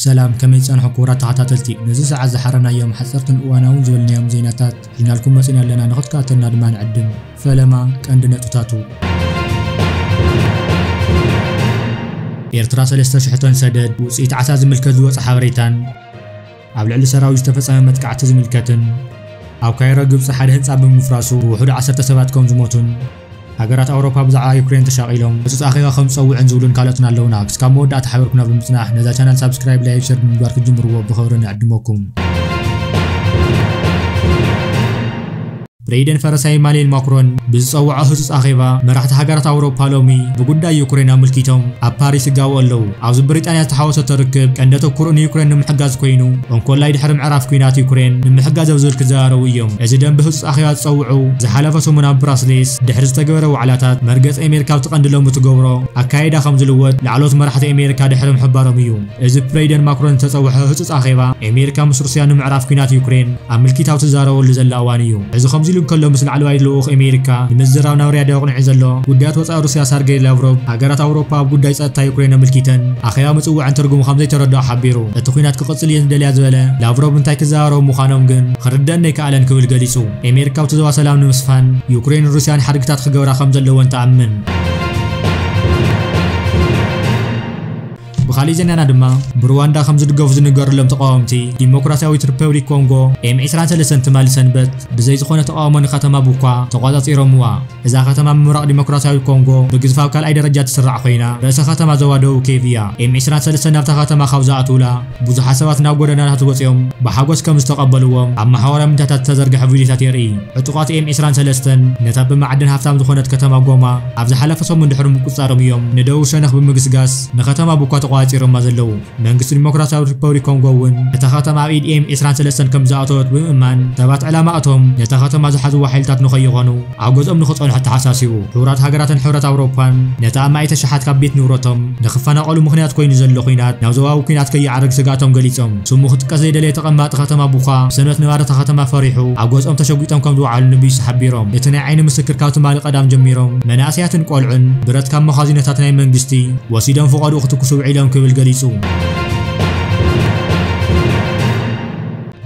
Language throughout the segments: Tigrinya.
ሰላም፣ ከመይ ጸንሑ ክቡራት ተኸታተልቲ? ነዚ ሰዓት ዝሓረናዮም ሓጸርትን እዋናውን ዝበልናዮም ዜናታት ሒዝናልኩም መጺና ኣለና። ንኽትከታተልና ድማ ንዕድም። ፈለማ ቀንዲ ነጥብታቱ። ኤርትራ ሰለስተ ሽሕቶን ሰደድ ውጽኢት ዓሳ ዝምልከት ዝወጸ ሓበሬታን ኣብ ልዕሊ ሰራዊት ዝተፈጸመ መጥቃዕቲ ዝምልከትን ኣብ ካይሮ ግብጺ ሓደ ህንጻ ብምፍራሱ ብውሑድ ዓሰርተ ሰባት ከም ዝሞቱን ሃገራት ኣውሮፓ ብዛዕባ ዩክሬን ተሻቒሎም ህጹጽ ኣኼባ ከም ዝጸውዕን ዝብሉን ካልኦትን ኣለውና። ክስካብ መወዳእታ ሓቢርኩና ብምጽናሕ ነዛ ቻናል ሳብስክራይብ፣ ላይክ፣ ሸር ብምግባር ክትጅምርዎ ብኽብሪ ንዕድመኩም። ፕሬዚደንት ፈረንሳይ ኢማኑኤል ማክሮን ብዝጸውዖ ህጹጽ ኣኼባ መራሕቲ ሃገራት ኣውሮፓ ሎሚ ብጉዳይ ዩክሬን ኣመልኪቶም ኣብ ፓሪስ ይጋብኡ ኣለዉ። ኣብዚ ብሪጣንያ ዝተሓወሰቶ ርክብ ቀንዲ ኣተኩሮ ንዩክሬን ንምሕጋዝ ኮይኑ፣ እንኮላይ ድሕሪ ምዕራፍ ኲናት ዩክሬን ንምሕጋዝ ኣብ ዝብል ክዘራረቡ እዮም። እዚ ደንበ ህጹጽ ኣኼባ ዝጸውዑ ዝሓለፈ ሰሙን ኣብ ብራስሌስ ድሕሪ ዝተገበረ ዋዕላታት መርገጺ ኣሜሪካ ኣብቲ ቀንዲ ሎሚ ትገብሮ ኣካይዳ ከም ዝልወጥ ላዕለዎት መራሕቲ ኣሜሪካ ድሕሪ ምሕባሮም እዩ። እዚ ፕሬዚደንት ማክሮን ዝተጸውሐ ህጹጽ ኣኼባ ኣሜሪካ ምስ ሩስያ ንምዕራፍ ኲናት ዩክሬን ኣመልኪታ ኣብ ትዛረበሉ ዘላ እዋን እዩ። እዚ ከምዚ ኢሉ እንከሎ ምስ ላዕለዋይ ልኡኽ ኣሜሪካ ንምዝራብ ናብ ሪያድ ኣቕኒዑ ዘሎ ጉዳያት ወጻኢ ሩስያ ሰርጌይ ላቭሮቭ ሃገራት ኣውሮፓ ኣብ ጉዳይ ጸጥታ ዩክሬን ኣመልኪተን ኣኼባ ምጽዋዐን ትርጉሙ ከም ዘይተረድኦ ሓቢሩ። እቲ ኲናት ክቕጽል እየን ዝደልያ ዝበለ ላቭሮቭ እንታይ ክዘራረቡ ምዃኖም ግን ክርደአኒ ኣይከኣለን ክብል ገሊጹ። ኣሜሪካ ኣብቲ ዞባ ሰላም ንምስፋን ዩክሬን ሩስያን ሓድግታት ክገብራ ከም ዘለወን ትኣምን። ብኻሊእ ዜናና ድማ ብሩዋንዳ ከም ዝድገፉ ዝንገረሎም ተቃወምቲ ዲሞክራሲያዊት ሪፐብሊክ ኮንጎ ኤም ዕስራን ሰለስተን ትማሊ ሰንበት ብዘይ ዝኾነ ተቃውሞ ንከተማ ቡኳ ተቆጻጺሮምዋ። እዛ ከተማ ምብራቕ ዲሞክራሲያዊት ኮንጎ ብግዝፋ ኣብ ካልኣይ ደረጃ ትስራዕ ኮይና ርእሰ ከተማ ዞባ ደቡብ ኬቭ እያ። ኤም ዕስራን ሰለስተን ናብታ ከተማ ካብ ዝኣትውላ ብዙሓት ሰባት ናብ ጎደናታት ወጺኦም ብሓጎስ ከም ዝተቐበልዎም ኣብ ማሕበራዊ ሚዲያታት ዝተዘርግሐ ቪዲዮታት የርኢ። ዕጡቓት ኤም ዕስራን ሰለስተን ነታ ብማዕድን ሃፍታም ዝኾነት ከተማ ጎማ ኣብ ዝሓለፈ ሰሙን ድሕሪ ምቁጽጻሮም እዮም ንደቡብ ሸነኽ ብምግስጋስ ንከተማ ቡኳ ተቆጻጺሮማ ዘለዉ። መንግስቲ ዲሞክራሲያዊት ሪፐብሊክ ኮንጎ እውን እታ ከተማ ኣብ ኢድ ኤም ዕስራን ሰለስተን ከም ዝኣተወት ብምእማን ሰባት ዕላማ እቶም ነታ ከተማ ዝሓዝዋ ሓይልታት ንኸይኾኑ ኣብ ገዝኦም ንኽጸንሑ ኣተሓሳሲቡ። ሕቡራት ሃገራትን ሕብረት ኣውሮፓን ነቲ ኣማኢት ኣሽሓት ካብ ቤት ንብረቶም ንኽፈናቐሉ ምኽንያት ኮይኑ ዘሎ ኲናት ናብ ዞባዊ ኲናት ከይዓርግ ስግኣቶም ገሊጾም። ስሙ ክጥቀስ ዘይደለየ ተቐማጢ ከተማ ቡኳ ብሰንበት ነባሪ እታ ከተማ ፈሪሑ ኣብ ገዝኦም ተሸጒጦም ከም ዝወዓሉ ንቢቢሲ ሓቢሮም። እቲ ናይ ዓይኒ ምስክር ካብ ትማሊ ቀዳም ጀሚሮም መናእሰያትን ቆልዑን ብረት ካብ መኻዚኖታት ናይ መንግስቲ ወሲዶም ፍቓዱ ክትኩሱ ውዒሎም ክብል ገሊጹ።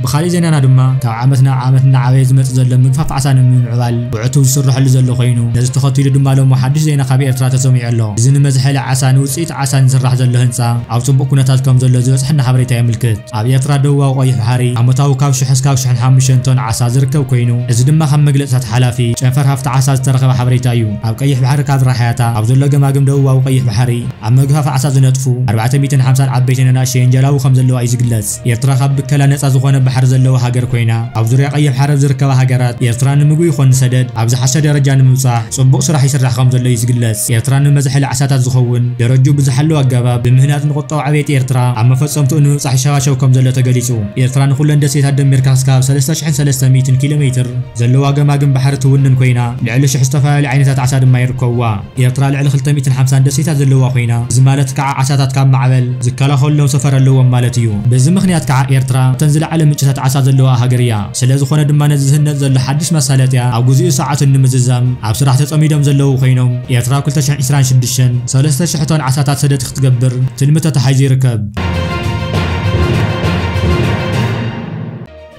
ብኻሊእ ዜናና ድማ ካብ ዓመት ናብ ዓመት እናዓበየ ዝመጽእ ዘሎ ምግፋፍ ዓሳ ንምምዕባል ብዕቱብ ዝስረሐሉ ዘሎ ኮይኑ ነዚ ተኸቲሉ ድማ ሎሚ ሓድሽ ዜና ካብ ኤርትራ ተሰሚዑ ኣሎ። እዚ ንመዝሐሊ ዓሳ ንውጽኢት ዓሳ ዝስራሕ ዘሎ ህንጻ ኣብ ጽቡቕ ኩነታት ከም ዘሎ ዝበጽሐና ሓበሬታ የምልክት። ኣብ ኤርትራ ደቡባዊ ቀይሕ ባሕሪ ዓመታዊ ካብ ሽሕ እስካብ ሽሕን ሓሙሽተን ቶን ዓሳ ዝርከብ ኮይኑ እዚ ድማ ካብ መግለጽታት ሓላፊ ጨንፈር ሃፍቲ ዓሳ ዝተረኸበ ሓበሬታ እዩ። ኣብ ቀይሕ ባሕሪ ካብ ራሕያታ ኣብ ዘሎ ገማግም ደቡባዊ ቀይሕ ባሕሪ ኣብ ምግፋፍ ዓሳ ዝነጥፉ ኣርባዕተ ሚእትን ሓምሳን ዓበይትን ኣናእሽተይን ጀላቡ ከም ዘለዋ እዩ ዝግለጽ። ኤርትራ ካብ ብከላ ነጻ ዝኾነ ባሕሪ ዘለዋ ሃገር ኮይና ኣብ ዙርያ ቀይሕ ባሕሪ ኣብ ዝርከባ ሃገራት ኤርትራ ንምግቢ ይኾን ንሰደድ ኣብ ዝሓሸ ደረጃ ንምብጻሕ ጽቡቕ ስራሕ ይስራሕ ከም ዘሎ እዩ ዝግለጽ። ኤርትራ ንመዝሐሊ ዓሳታት ዝኸውን ደረጅኡ ብዝሓለወ ኣገባብ ብምህናጽ ንቁጠባዊ ዕብየት ኤርትራ ኣብ መፈጸምትኡ ንምብጻሕ ይሸባሸብ ከም ዘሎ ተገሊጹ። ኤርትራ ንኹለን ደሴታት ደሚርካ ክሳብ ሰለስተ ሽሕን ሰለስተ ሚእትን ኪሎ ሜትር ዘለዋ ገማግም ባሕሪ ትውንን ኮይና ልዕሊ ሽሕ ዝተፈላለዩ ዓይነታት ዓሳ ድማ ይርከብዋ። ኤርትራ ልዕሊ ክልተ ሚእትን ሓምሳን ደሴታት ዘለዋ ኮይና እዚ ማለት ከዓ ዓሳታት ካብ ማዕበል ዝከላኸሉሎም ሰፈር ኣለዎም ማለት እዩ። በዚ ምኽንያት ከዓ ኤርትራ እተን ዝለዓለ ምንጭታት ዓሳ ዘለዋ ሃገር እያ። ስለ ዝኾነ ድማ ነዚ ዝህነጽ ዘሎ ሓድሽ መሳለጥያ ኣብ ግዚኡ ሰዓቱን ንምዝዛም ኣብ ስራሕ ተጸሚዶም ዘለዉ ኮይኖም ኤርትራ ኣብ ክልተ ሽሕን ዕስራን ሽዱሽተን ሰለስተ ሽሕ ቶን ዓሳታት ሰደድ ክትገብር ትልሚ ተታሒዙ ይርከብ።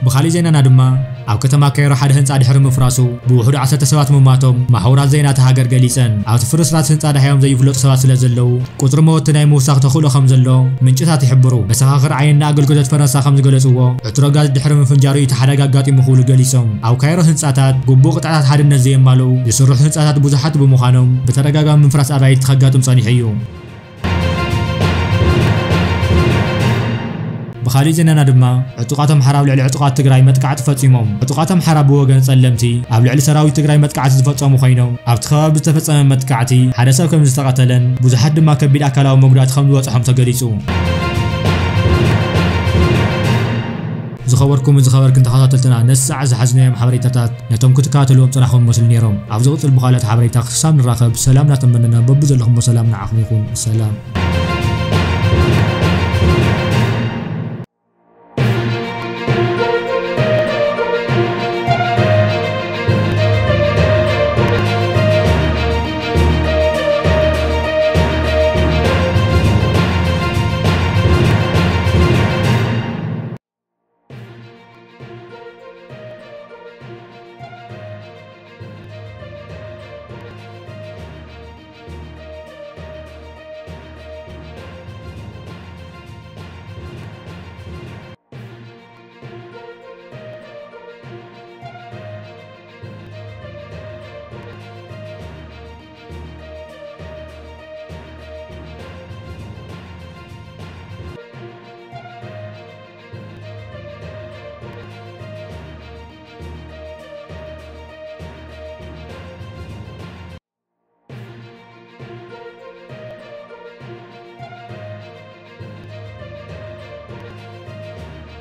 ብኻሊእ ዜናና ድማ ኣብ ከተማ ካይሮ ሓደ ህንጻ ድሕሪ ምፍራሱ ብውሑድ ዓሰርተ ሰባት ምማቶም ማሕውራት ዜና እታ ሃገር ገሊጸን። ኣብቲ ፍርስራስ ህንጻ ደሃዮም ዘይፍለጡ ሰባት ስለ ዘለዉ ቁጽሪ መወቲ ናይ ምውሳኽ ተኽእሎ ከም ዘሎ ምንጭታት ይሕብሩ። መሰኻኽር ዓይኒ ንኣገልግሎት ፈረንሳ ከም ዝገለጽዎ ዕትሮ ጋዝ ድሕሪ ምፍንጃሩ እዩ እቲ ሓደጋ ኣጋጢሙ ክብሉ ገሊጾም። ኣብ ካይሮ ህንጻታት ግቡእ ቅጥዕታት ሓድነት ዘየማልኡ ዝስርሑ ህንጻታት ብዙሓት ብምዃኖም ብተደጋጋሚ ምፍራስ ኣባይቲ ከጋጥም ጸኒሑ እዩ። ብኻሊእ ዜናና ድማ ዕጡቓት ኣምሓራ ኣብ ልዕሊ ዕጡቓት ትግራይ መጥቃዕቲ ፈጺሞም። ዕጡቓት ኣምሓራ ብወገን ጸለምቲ ኣብ ልዕሊ ሰራዊት ትግራይ መጥቃዕቲ ዝፈጸሙ ኮይኖም ኣብቲ ከባቢ ዝተፈጸመ መጥቃዕቲ ሓደ ሰብ ከም ዝተቐተለን ብዙሓት ድማ ከቢድ ኣካላዊ መጉዳእቲ ከም ዝበጽሖም ተገሊጹ። ዝኸበርኩም ዝኸበርክን ተኸታተልትና ነዚ ሰዓት ዝሓዝናዮም ሓበሬታታት ነቶም ክትከታተልዎም ጸናሕኩም መስሉ ነይሮም። ኣብ ዝቕጽል ብኻልኦት ሓበሬታ ክሳብ ንራኸብ ሰላም እናተመነና በብዘለኹሞ ሰላም ንዓኹም ይኹን። ሰላም።